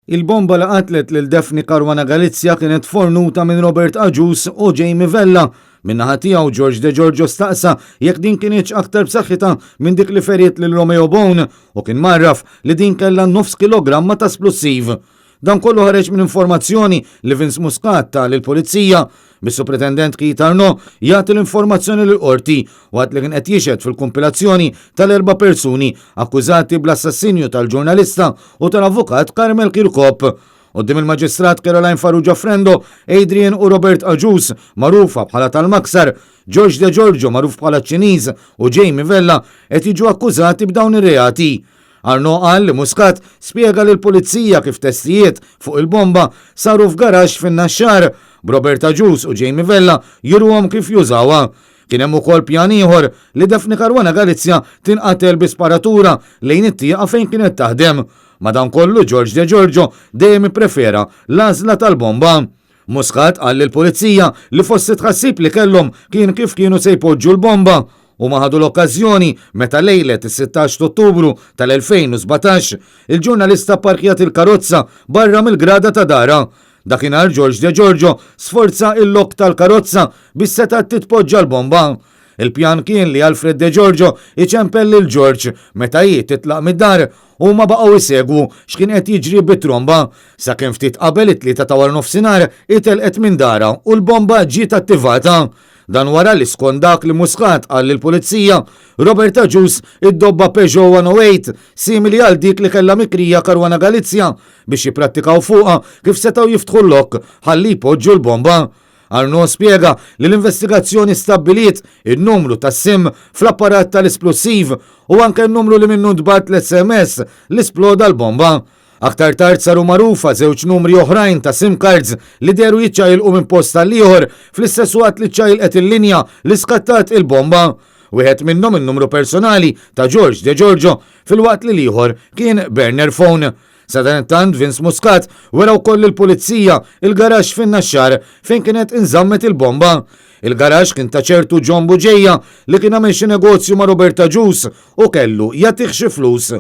Il-bomba li qatlet lil Daphne Caruana Galizia kienet fornuta minn Robert Agius u Jamie Vella. Min-naħa tiegħu George De Giorgio staqsa jekk din kinitx aktar b'saħħitha minn dik li feriet lil Romeo Bone u kien mgħarraf li din kellha nofs kilogramma ta' splussiv. Dan kollu ħareġ minn informazzjoni li Vince Muscat ta lill-Pulizija, bis-Supretendent Keith Arnaud jagħti l-informazzjoni lill-Qorti waqt li kien qed jixhed fil-kumpilazzjoni tal-erba' persuni akkużati bl-assassinju tal-ġurnalista u tal-avukat Carmel Chircop. Quddiem il-Maġistrat Caroline Farrugia Frendo, Adrian u Robert Agius, magħrufa bħala tal-Maksar, George De Giorgio magħruf bħala ċ-Ċiniż u Jamie Vella qed jiġu akkużati b'dawn ir-reati. Arnaud qal li Muscat spjega lill-Pulizija kif testijiet fuq il-bomba saru f'garaxx fin-Naxxar, b'Robert Agius u Jamie Vella juruhom kif jużawha. Kien hemm ukoll pjan ieħor li Daphne Caruana Galizia tinqatel bi sparatura lejn it-tieqa fejn kienet taħdem. Madankollu George Degiorgio dejjem ipprefera l-għażla tal-bomba. Muscat qal lill-Pulizija li fost it-tħassib li kellhom kien kif kienu se jpoġġu l-bomba. Huma ħadu l-okkażjoni meta lejlet is-16 t'Ottubru tal-2017, il-ġurnalista pparkjat il-karozza barra mill-grada ta' darha. Dakinhar George Degiorgio sforza il-lock tal-karozza biex setgħet titpoġġa l-bomba. Il-pjan kien li Alfred De Giorgio iċempel lil George meta hi titlaq mid-dar. Huma baqgħu jsegwu x'kien qed jiġri bit-tromba, sakemm ftit qabel it-tlieta ta' waranofsinhar hi telqet minn darha u l-bomba ġiet attivata. Dan wara li skont dak li Muscat qal lill-Pulizija, Robert Agius iddobba Peugeot 108 simili għal dik li kellha mikrija Caruana Galizia biex jipprattikaw fuqha kif setgħu jiftħu l-lok ħalli jpoġġu l-bomba. Arnaud spjega li l-investigazzjoni stabbiliet in-numru tas-SIM fl-apparat tal-isplussiv u anke n-numru li minnu ntbagħat l-SMS li sploda l-bomba. Aktar tard saru magħrufa żewġ numri oħrajn ta' SIM cards li dehru jiċċaqilqu minn post għal ieħor fl-istess waqt li ċċaqilqet il-linja li skattat il-bomba. Wieħed minnhom in-numru personali ta' George De Giorgio filwaqt li l-ieħor kien burner phone. Sadanittant Vince Muscat wera wkoll lill-Pulizija il-garaxx fin-Naxxar fejn kienet inżammet il-bomba. Il-garaxx kien ta' ċertu John Bugeja li kien għamel xi negozju ma' Robert Agius u kellu jagħtih xi flus.